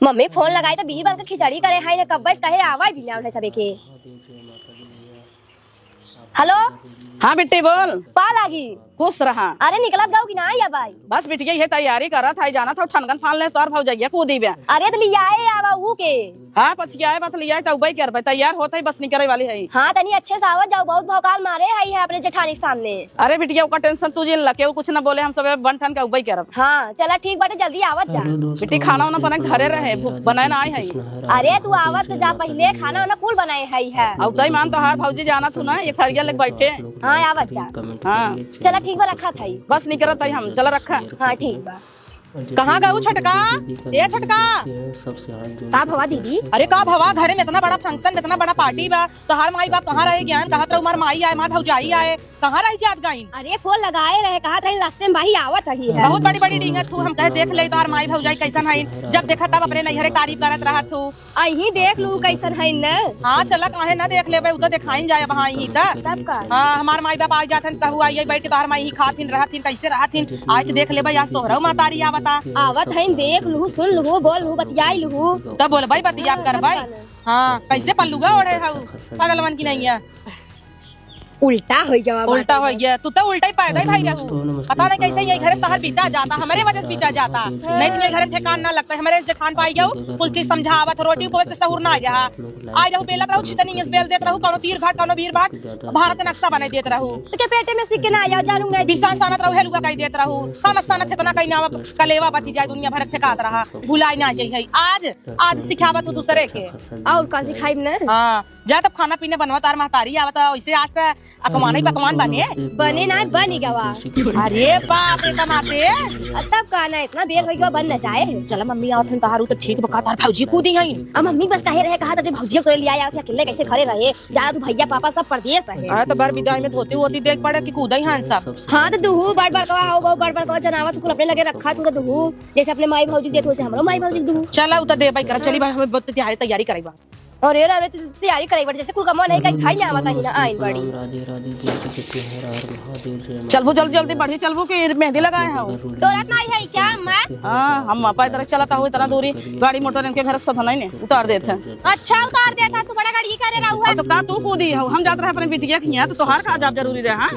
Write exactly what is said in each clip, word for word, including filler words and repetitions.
मम्मी फोन लगाई त बीरबल के खिचड़ी करे है, ने कब्बे से कहे आवा भी ना उन्हें सबे के। हेलो। हाँ बिट्टी बोल। पा लागी। खुश रहा। अरे निकलत गऊ कि ना या भाई? बस बिटिया ये तैयारी करत है, जाना था ठनगन फाल ले तोर भौजैया कूदी बे। अरे त लियाए आवा ऊ के। हाँ पछियाए बात लियाए त उबई करबे, तैयार होत है बस निकरे वाली है। हाँ तनी अच्छे से आवत जाऊ, बहुत भौकाल मारे है, है अपने जेठानी के सामने। अरे बिटिया ओकर टेंशन तू जिन ल, केहू कुछ ना बोले, हम सब बन ठन के उबई करब। हाँ चला ठीक बाटे, जल्दी आवत जा। बिट्टी खाना वाना बना के धरे रहे, भूख बनाए ना आए है। अरे तू आवत जा पहिले, खाना वाना कुल बनाए है, है। अब तई मान तोहार भौजी जाना तू ना, एक थरिया लेके बैठे। हाँ आवत जा। हाँ। चला ठीक बा, रखा था। बस निकरत है हम, चला रखा। हाँ ठीक बा। कहाँ गऊ छोटका? ए छोटका। का भवा दीदी? अरे का भवा, घरे में इतना बड़ा फंक्शन, इतना बड़ा पार्टी बा, तोहार माई बाप कहाँ रहे ज्ञान? कहत रहू हमार माई आए, हमार भौजाई आए, कहाँ रही जात गईन? अरे फोन लगाए रहे, कहत रही रास्ते में बाही आवत रही है। बहुत बड़ी बड़ी डींगत हूँ, हम कहे देख ले तोहार माई भौजाई कैसन है, जब देखा तब अपने नैहरे तारीफ करत रहत हूँ। अही देख लू कैसन है न। हाँ चला काहे ना देख लेबे, उ तो देखाइन जाए वहाँ ही त। तब का? हाँ हमार माई बाप आ जात हन, तहु आई बैठ के तोहार माई ही खात हिन रहत हिन, कैसे रहत हिन, आज तो देख लेबे, आज तोहरऊ महतारी आवता। आवत है, देख लू, सुन लू, बोल लू, बतियाई लू। तब बोलबे बतिया करबे। हाँ कैसे पल्लुआ ओढ़े हऊ, पागलवन की नहीं है। उल्टा हो गया। उल्टा हो गया, तू तो उल्टा ही पैदा ही भाई रहू। पता नहीं कैसे ये घर तहर बीता जाता, हमारे वजह से बीता जाता। नहीं तो ये घर ठेकान ना लगता, हमारे जेठान पाई गऊ, कुल चीज समझावत, रोटी पोत सहूर ना आया। आई रहू बेलत रहू, छितनी इस बेल देत रहू, कौनो तीर भाट, कौनो भीर भाट, भारत नक्शा बना देत रहू। तो के पेटे में सिक्के ना आया, जानू नहीं। बिसास सानत रहू, हेलुआ कह देत रहू, सानत सानत इतना कहीं ना कलेवा बची जाए, दुनिया भर के फेंकात रहा, भुलाई ना जाई है। आज, आज सिखावत हूँ दूसरे के। और का सिखाई न? हाँ, जा तब खाना पीना बनवा, तार महतारी आवत, ऐसे आज त अकवान ही पकवान बने। बने ना, बनी गवा। अरे बाप रे, कमाते। तब का ना, इतना बेर हो गया, बन न जाए। चला मम्मी आवत हन तहारू त ठीक बका, तार भौजी कूदी हैं। अब मम्मी बस कहे रहे, कहा था भौजी को ले आया, अकेले कैसे घरे रहे, जा तू भैया पापा सब परदेस है। हाँ तो बार विदाई में धोती वोती देख पड़े कि कूदे हैं सब। हाँ तो दुहू बड़ बड़ कवा हो, बड़ बड़ कवा जनावत कुल अपने लगे रखा तू तो दुहू, जैसे अपने माई भौजी देत हो, वैसे हमरो माई भौजी दुहू। चला उ त देबे करा, चली भाई हमें बहुत तैयारी, तैयारी करे बा। अरे रे, अरे, तू तैयारी करे बड़, जैसे कुल कमवा नहीं कहीं खाई ना आवता ही ना आइन बड़ी। राधे राधे, जय श्री कृष्ण, हर हर महादेव, जय माता चलबू जल्दी जल्दी दी। बढ़ी, चलबू कि मेहंदी लगाए हो? डोलत नहीं है क्या अम्मा? हाँ, हम पैदल चलत हो इतना दूरी, गाड़ी मोटर इनके घर से नहीं ने उतार देत है। अच्छा उतार देत है, तू बड़ा गाड़ी करे रहू है। अब तो का तू कूदी हो, हम जात रहे अपने बिटिया के यहाँ, तो तोहार का जाब जरूरी रहे, हाँ?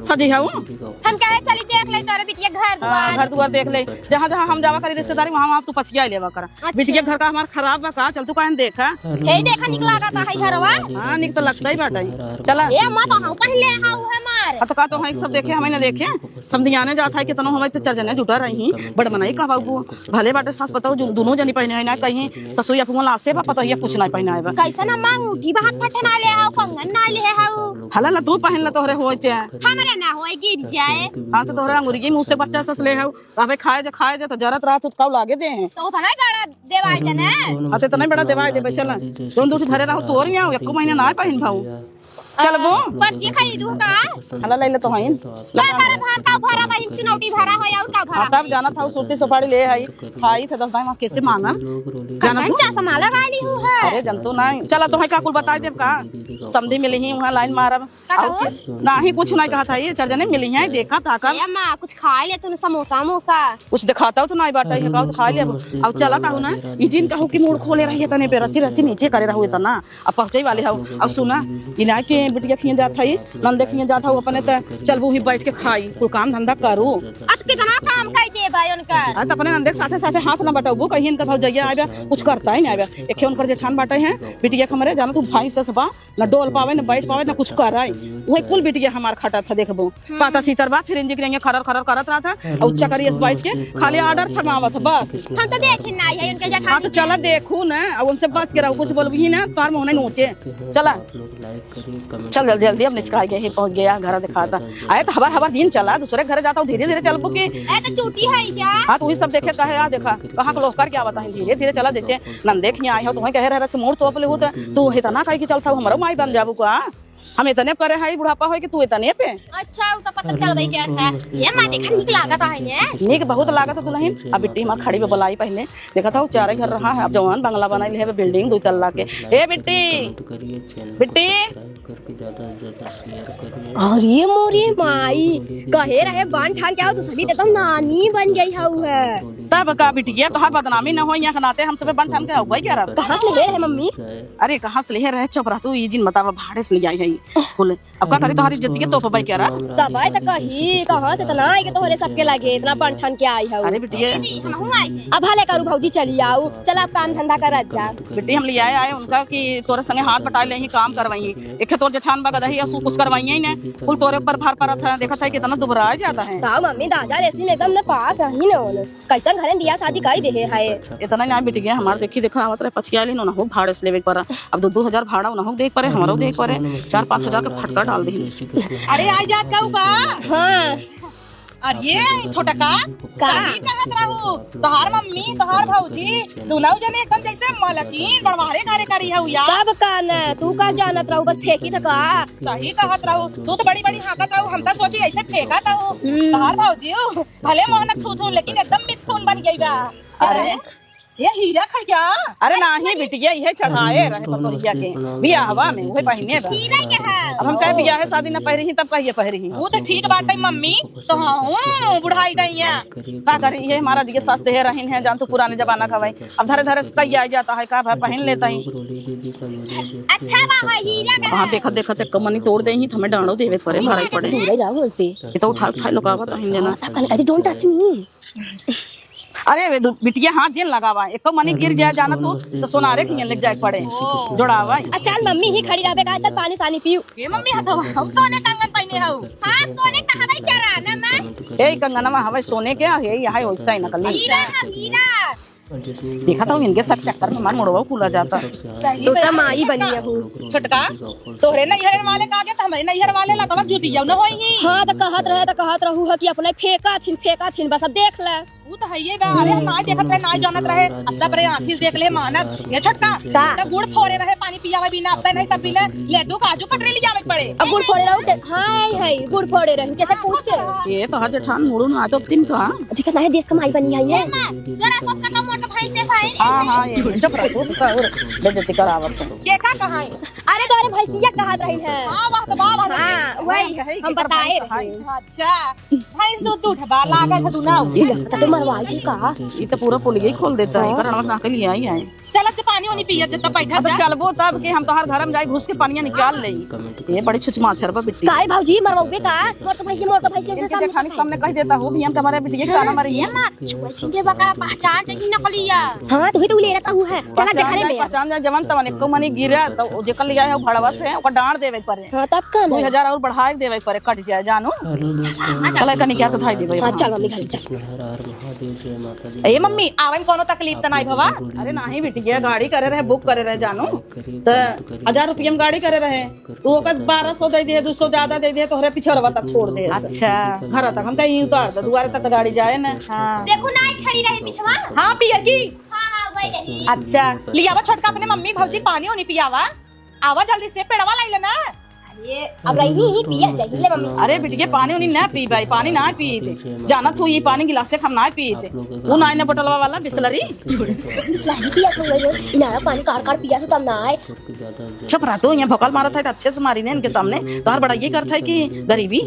सजी हऊ? हम कहे चली देख ले तोरे बिटिया घर हाँ, दुआर। घर दुआर देख ले, जहाँ जहाँ हम जावा करी रिश्तेदारी, वहाँ वहाँ तू पछिया लेवा करा। अच्छा। बिटिया घर का हमार खराब बा का? चल तू काहे न देखा। हे देखा निक लागत है हरवा। हाँ, निक तो लगता ही बाटे। चला। ए अम्मा तो हम पहले हाउ हमार। हाँ, तो का तो हम सब देखे, हमें न देखे। समधियाने जात है, कितनो हमें तो चार जने जुटा रही, बड़ मनई का बाबू। भले बाटे सास पतोह, जो दोनों जनी पहने है ना, कहीं ससुई अपुआ लासे बा, पतोहिया कुछ ना पहनाए बा। कैसन अम्मा अंगूठी बा हाथ फटना ले हाउ, कंगन ना ले हाउ। हला ला तू पहन ला, तोहरे होए ते। हमरे ना होए, गिर जाए। हाँ, तो तोहरे अंगुरी मुँह से बच्चा सस ले हाउ। अबे खाए जा, खाए जा, तो जरत रहा, तो काउ लागे दे हैं। तो उतना ही बड़ा देवाई दे ना। हाँ, तो इतना ही बड़ा देवाई दे, चल। जोन दूसरी धरे रहो, तोर यहाँ, एको महीना ना पहन भाऊ। चलबो? पर्ची खरीदू का? हला ले ले तो हईन। का करब हम, का भरा बहिन, चिनौटी भरा हो या का भरा? हाँ, तब जाना था, सुरती सुपारी ले आई, खाई थे, दस दाई वहाँ कैसे मांगब? जाना कैसन था? चश्मा लगाई ली हूँ है। अरे, जनतो नहीं। चला, तो है का कुल बताई देब का? समधी मिली ही, वहाँ लाइन मारब। का और कहू? के-, नाही, कुछ नाही कहत है, ये चार जने मिली हैं, देखा ताका। ए अम्मा, कुछ खाए ले तू समोसा, मोसा। कुछ दिखाता हो तो नाही बाटा, ये कहू तो खा ले अब। अब चला ताहू ना, ई जिन कहू कि मूड़ खोले रही है, तने पे रची, रची नीचे करे रहू इतना। अब पहुँचे वाले हो। अब सुना, इना के बिटिया खिए जात है, नंदे खिए जात हो, अपने त चलबू ही बैठ के खाई, कुल काम धंधा करू। अत कितना काम कर दे भाई उनका। अत अपने नंदे के साथे, साथे हाथ ना बटाबू, कहीं इनका भौजैया आबे, कुछ करता ही ना आबे। एक उनकर जेठान बाटे हैं, बिटिया के हमरे, जाना तू भाई सस बा, ना डोल पावे, ना बैठ पावे, ना कुछ कराए। वही कुल बिटिया हमार खटा था, देखबो। हम्म। पाता सीतर बा, फिर इंजी करेंगे, खरर, खरर करत रहा था। और चकरी से बैठ के खाली order थमावत, बस। हम तो देखे ना है उनके जेठानी हाँ, तो चला देखू ना, अब उनसे बच के रहो, कुछ बोलबी ही ना, तोर मुंह नहीं नोचे। चला। चल, जल्दी, जल्दी, अब निचका गए हैं, पहुंच गया, घर दिखाता। अरे, तो हबर, हबर दिन चला, दूसरे घर जाता हूँ, धीरे, धीरे चलबू की। ए, तो चूटी है क्या? हाँ, तू ही सब देखे, कहे, आ देखा, कहाँ को लोग करके आवता है, धीरे, धीरे चला, जैसे नंदे खिया आए हो, तुम्हें कहे रहे, रच के मूड़ तोप ले हो, तो तू इतना कहे कि चलता हूँ, हमारा माई बन जाबू का? हम इतने करे हैं, बुढ़ापा होई कि तू इतने पे? अच्छा, उ तो पता चल गई क्या है। ये माँ देखा नीक लागत है ने। नीक बहुत लागत है दुल्हन। अब बिट्टी हमार खड़ी बा, बोलाई पहले। देखत हौ, चारे घर रहा है, अब जवान बंगला बनाई ले है, building दो तल्ला के। ए बिट्टी, बिट्टी। अरे मोरे माई, कहे रहे बन ठान के आओ, तू सभी एकदम नानी बन गई हौ है। तब का बिटिया, तोहार बदनामी न हो, यहाँ के नाते हम सभी बन ठान के आउबे करब। कहाँ से ले रहे मम्मी? अरे कहाँ से ले रहे, चुप रह तू, ये जिन बतावा, भाड़े से ले आई है। बोले, अब का करी, तोहार इज्जतिया तोपबे करब। तबे त कही, कहाँ से इतना आई के तोहरे सबके लागे, इतना बन ठान के आई हौ। अरे बिटिया। अब भले करू भौजी, चली आऊ, चल अब काम धंधा करत जा। बिट्टी, हम लियाए आए उनका कि तोरे संगे हाथ बटाए लेही, काम करवाई। एक तोर जेठान बा गदही, असु कुछ करवाइए ही ने, कुल तोरे ऊपर भार पड़त है। देखत है कितना दुबराए जाता है। का मम्मी, दादा लेसी में एकदम न पास ही न होले। कैसन घरे में बियाह शादी कई देहे है। इतना ना बिटिया, हमार देखी देखा आवत रहे, पछिया लेन, उनहु भाड़े से लेवे के पड़ा। अब दो दो हजार भाड़ा उनहु देवे के पड़े, हमरो देवे के पड़े, चार पाँच हजार के फटका डाल दी। अरे आ जात का? हाँ। अरे छोटका, का? सही कहत रहू, तोहार मम्मी, तोहार भौजी, दुनौ जने एकदम जैसे मलकिन बनवारे घरे करी हौ यार। तब का न, तू का जानत रहू, बस फेंकी त का? सही कहत रहू, तू तो बड़ी बड़ी हाँकत रहू, हम तो सोची ऐसे फेंकत रहू। हम्म। तोहार भौजी भले मोहनक थू थू, लेकिन एकदम मिथुन बन गई बा। अरे, ये हीरा खा क्या? अरे नाही बिटिया, इहे चढ़ाए रहे पतोहिया के बियाहवा में, उहे पहिने बा। हीरा के है। अब हम कहे बियाहे शादी न पहिरी ही, तब कहिए पहिरी ही। वो तो ठीक बात है मम्मी, तो हाँ, बुढ़ाई गई है। का करी, ये हमार दिए सास देहे रहिन है, जान तू पुराने जमाना का भाई। अब धरे धरे से कई आ जाता है, का भाई पहिन लेता ही। अच्छा बा, हीरा के हाँ, है। देखत देखत एक मनी तोड़ दे ही, तो हमें डांडो देवे पड़े, भराई पड़े। दूर ही रहो उनसे। ये तो उठा उठा लोग आवत है लेना। तब कन करी, "Don't touch me।" अरे वे दु-, बिटिया हाथ जिन लगावा, एको मनी गिर जाए जाना तू, तो सोनारे के हियां लेके जाए पड़े। जोड़ावा। आ चल मम्मी ही खड़ी रहबे का, चल पानी सानी पीऊ। ए मम्मी, हथवा, हम सोने कंगन पहिने हऊ। हाँ, सोने का हवाई चढ़ा ना मैं। ए कंगनवा हवाई सोने के, हे यहाँ वैसा ही नकली। हीरा है, हीरा। देखा था इनके सब चक्कर में हमार मुड़वा फूला जाता। सही तू तो में। माई बनी है हूँ। छोटका, तोहरे नैहर वाले का आगे तो हमारे नैहर वाले लतवा जूतिया न होई ही। हाँ, तो कहत रहे, तो कहत रहू है कि अपने फेंका थिन, फेंका थिन, बस अब देख ले। ऊ तो हइये बा। अरे, हम नाय देखत रहे, नाय जानत रहे। अब तब रे आँखी से देख ले मानब। ये छोटका, का? त गुड़ फोड़े रहे, पानी पियावे बिना, अब त नहीं सब पी ले। लड्डू काजू कतरी ले जावे के पड़े। अब गुड़ फोड़े रहू के? हाँ, है, गुड़ फोड़े रहू। कैसे पूछ के? ये तो हर जेठान मुड़ू ना तो तीन का। दिक्कत ना है, देश कमाई बनी है ये। ए माँ, जरा सब कटा मोट भैंस से भाई। हाँ, हाँ, ये चुप रह, तू तो और बेइज्जती करावत है। के का कहाँ है? अरे, तोरे भैंसिया कहत रही है। हाँ, वाह, वाह, वाह। हाँ, वही, हम बताए रहे। अच्छा। भैंस दूध, दूध बा, लागल है दुनाऊ। ई लगता तो मरवाई का? ई तो पूरा पुलिया ही खोल देता है, हाँ। करणवा कहाँ के लिए आई है? चलत जे पानी ओनी पियत जे, तब बैठत अब जा। चलबो तब कि हम तोहार घर में जाई, घुस के पनिया निकाल लेई। ये बड़ी छुछमाछर बा बिट्टी। काहे भौजी, मरवाबे का? मोर तो भैंसी, मोर तो भैंसी, इनके सामने जेठानी के सामने कह देता हूँ, भी हम तुम्हारे बिटिया के ताना मारी। ये माँ, छुआ छिंदे बा का, पहचान जाई नकलिया। हाँ, तो ही तो ले रहता हूँ है। चला पहचान जा घरे जाए, में। पहचान जाए, जवन तवन एको मनी गिरा, तो जेकर लिया है, वो भड़वा से, ओकर डांड देवे पड़े। हाँ, तब का दो हजार और बढ़ाए देवे पड़े, कट जाए, जानू। चला, कनी क्या तो धाई देवे। हाँ, चल, मम्मी, घर चल। ए, मम्मी, आवे में कोनो तकलीफ त नाई भवा? अरे, नाही, बिटिया, गाड़ी करे रहे, बुक करे रहे, जानू। त हजार रुपया में गाड़ी करे रहे, तू ओकर बारह सौ दे दिए, दो सौ ज्यादा दे दिए, तोहरे पिछड़वा तक छोड़ दे। अच्छा। घर तक, हम कहीं उतार दे, दुआरे तक तो गाड़ी जाए ना। हाँ। देखो, नाई खड़ी रही पिछवा। हाँ, पियर की। हाँ, हाँ, वही रही। अच्छा, लियावा छोटका अपने मम्मी भौजी पानी उनी पियावा। आवा जल्दी से, पेड़वा लाई लेना। अरे, अब रही ही पिया, जल्दी ले मम्मी। अरे बिटिया, पानी उनी ना पी भाई, पानी ना पी थे। जानत हो, ये पानी गिलास से हम ना पी थे। वो ना, ना बोतलवा वाला बिसलरी। बिसलरी पिया था वो, इनारा पानी काढ़ काढ़ पिया था तब ना आए। चुप रह तू, यहाँ भौकाल मारत है तो अच्छे से मारी ने इनके सामने। तोहर बड़ाई करत है कि गरीबी।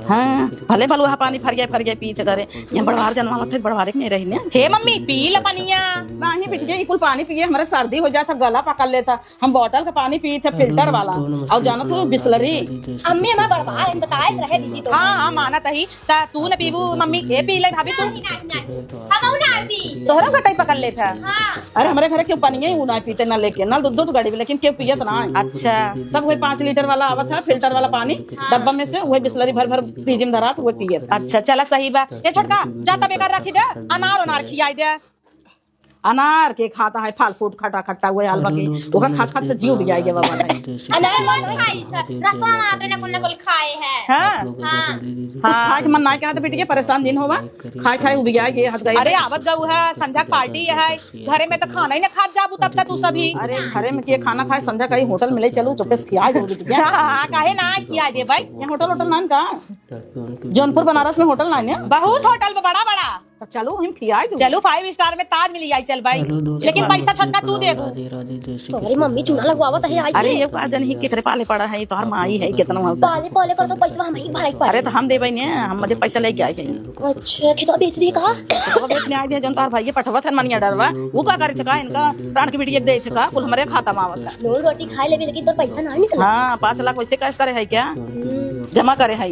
हाँ, भले भलुआ पानी फरिया फरिया पी थे घरे। यहाँ बड़वार जनमावत है, बड़वारे के नहीं रही ने। हे मम्मी, पी ला पनिया। नाही बिटिया, ई कुल पानी पिए हमरे सर्दी हो जाता, गला पकड़ लेता। हम बॉटल का पानी पीत है, फिल्टर वाला। और जानत हो, बिसलरी। अम्मी, हमार बड़वार है, बताए रहे दीदी तो। हाँ, हाँ, मानत ही। ता तू न पीबू, मम्मी, ए पी ले, भाभी तू। नहीं, नहीं, नहीं। हम ना पी। तोहरा गटाई पकड़ लेत है। हाँ। अरे, हमरे घरे केहू पनिया ही ना पीते, ना लेके, ना दूध, दूध गाड़ी, लेकिन केहू पियत ना है। अच्छा। सब वही पाँच लीटर वाला आवत है, फिल्टर वाला पानी, हाँ। डब्बा में से, वही बिसलरी भर भर फ्रिज में धरात, वही पियत। अच्छा, चला, सही बा। ए छोटका, जा तब एकर रखी दे, अनार उनार खियाई दे। अनार के खाता है, फल फ्रूट खट्टा खट्टा हुआ आलवा के, ओकर खात खात तो जीव भी आएगा बाबा है। अनार मत खाई था, रास्ता में आते ना कोने बोल खाए हैं। हाँ। हाँ। कुछ खाए के मन ना कहा तो बेटी के परेशान दिन होवा, खाए खाए उबिया के हद गए। अरे आवत गऊ है, संझा पार्टी है, घरे में तो खाना ही ना खात जाबू तब तक तू सभी। अरे घरे में के खाना खाए, संझा कहीं होटल में ले चलू, चुपे से खिया दो बेटी के। हाँ, हाँ, काहे ना खिया दे भाई। यहाँ होटल, होटल नान का? जौनपुर बनारस में होटल नान है। बहुत होटल में बड़ा बड़ा। तो चलो हम खियाई दो। चलो फाइव स्टार में ताज मिल जाई चल भाई। हेलो दोस्तों, लेकिन पैसा नमस्ते, छोटका तू प्रणाम, देबू। राधे राधे, जय श्री तोहरे कृष्ण, मम्मी चूना लगवावत है, आई तोहरे ये का जन ही केकरे पाले पड़ा है, तोहर माई है, कितना हम पाले पाले पर तो पैसा हम ही भरे के अरे पड़े। तो हम देबे ने, हम मजे पैसा लेके आई है। अच्छा, खेतवा बेच दिए का? खेतवा बेच में आई दे, जौन तोहर भाई पठवत है मनी ऑर्डर बा, वो का करे थे का, इनका प्राण की बिटिया के दे थे का, कुल हमरे खाता में आवत है। नून रोटी खाए लेबे, लेकिन तोर पैसा ना निकल। हाँ, पाँच लाख वैसे कैश करे है क्या? हम्म। जमा करे है।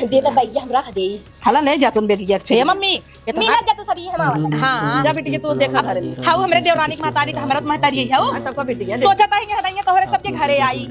दे तो भैया, हम रख दे। हला ले जा तुम बेटी के। हे मम्मी, इतना मिलत जा तू सभी हम आवत। हाँ। जा बेटी के तू देखा घर। हाउ हमरे देवरानी के महतारी त हमरो त महतारी है, हाउ। हाँ, तब का बेटी के। सोचत है कि हटाइए तोहरे सबके घरे आई।